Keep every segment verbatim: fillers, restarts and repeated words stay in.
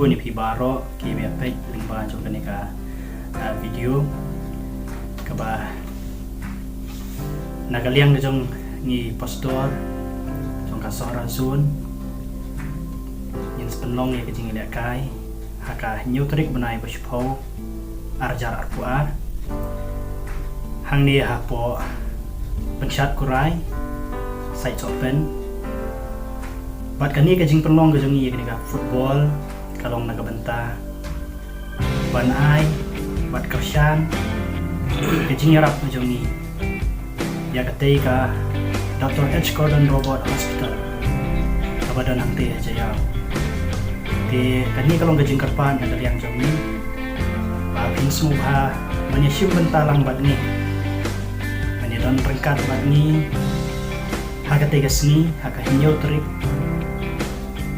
Ni phi baroh ki ba peit lyngba jong kane ka, ah, video kaba na ka liang jong ngi pastor jong ka Sohra Zone ngin sa pynlong ïa ka jingïalehkai ha ka hynñiew tarik bnai ba shiphew ar hajar arphew ar. Hangne hapoh Pynshad Kurai, Side Sohpen. Bad kane ka jingpynlong ka jong ngi ïa kane ka football ka long na ka bynta ban ai bad kyrshan ka jingïarap ka jong ngi ïa katei ka Doctor H Gordon Roberts Hospital kaba don hangtei ha Jaïaw. Te kane ka long ka jingkyrpad na ka liang jong ngi ba phin sngewbha ban ïa shim bynta lang bad ngi, ban ïa don ryngkat bad ngi ha katei ka sngi, ha ka hynñiew tarik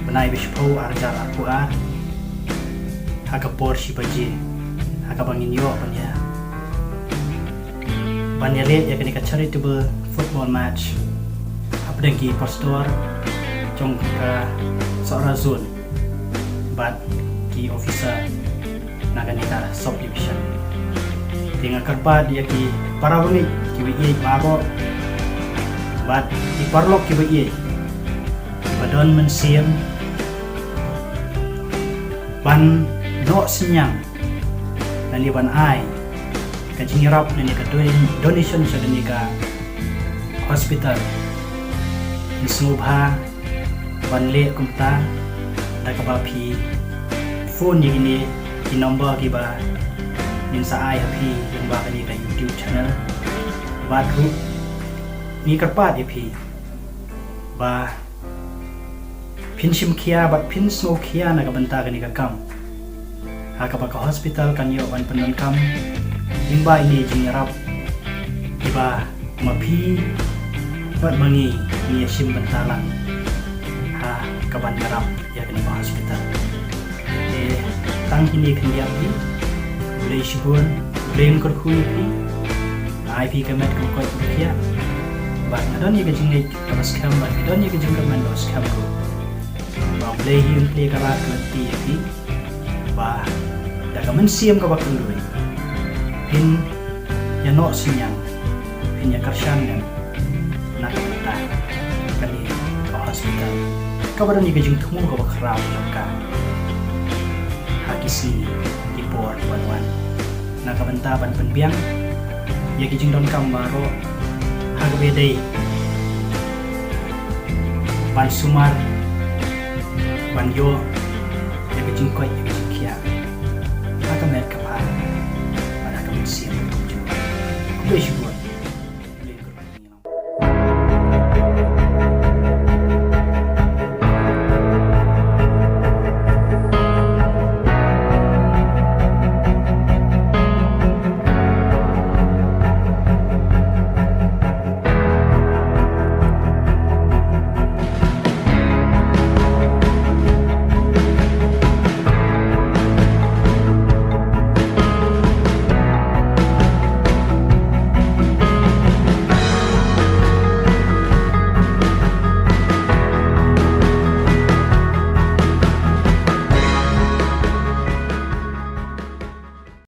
bnai ba shiphew ar hajar arphew ar, ha ka por shi baje, ha kaba ngin ïoh ban ïa ban ïaleh ïa kane ka charitable football match hapdeng ki pastor jong ka Sohra Zone bad ki officer na kane ka sub division. Te nga kyrpad ïa ki para bangeit kiba ïeit baroh bad ki paralok kiba ïeit kiba don mynsiem ban noh synñiang lane ban ai ka jingïarap lane ka don-, donation sha kane ka hospital. Phin sngewbha ban leh kumta da kaba phi phone ïa kine ki number kiba ngin sa ai ha phi lyngba kane ka YouTube channel. Bad ruh ngi kyrpad ïa phi ba phin shim khia bad phin sngew khia na ka bynta kane ka kam ha kaba ka hospital kan ïoh ban pyndonkam lyngba ine i jingïarap iba ma phi bad ma ngi ngi ïa shim bynta lang ha kaban ïarap ïa kane ka hospital. Te tang kine khyndiat phi, Blei shibun, Blei un kyrkhu ïa phi, ai phi ka met ka koit ka khiah. Bad nga don ïa ka jingngeit kaba skhem bad nga don ïa ka jingkyrmen kaba skhem ruh ba U Blei hi un plie ka lad ka lynti ïa phi ba da ka mynsiem kaba kynduh phin ïa noh synñiang, phin ïa kyrshan lem na ka bynta kane ka hospital kaba don ïa ka jingthmu kaba khraw jong ka ha ki sngi ki por ban wan na ka bynta ban pynbiang ïa ki jingdonkam baroh ha kaba ïadei ban sumar ban ïoh ïa ka jingkoit ïa ka jingkhiah ha ka met ka phad bad ha ka mynsiem. Khublei shibun.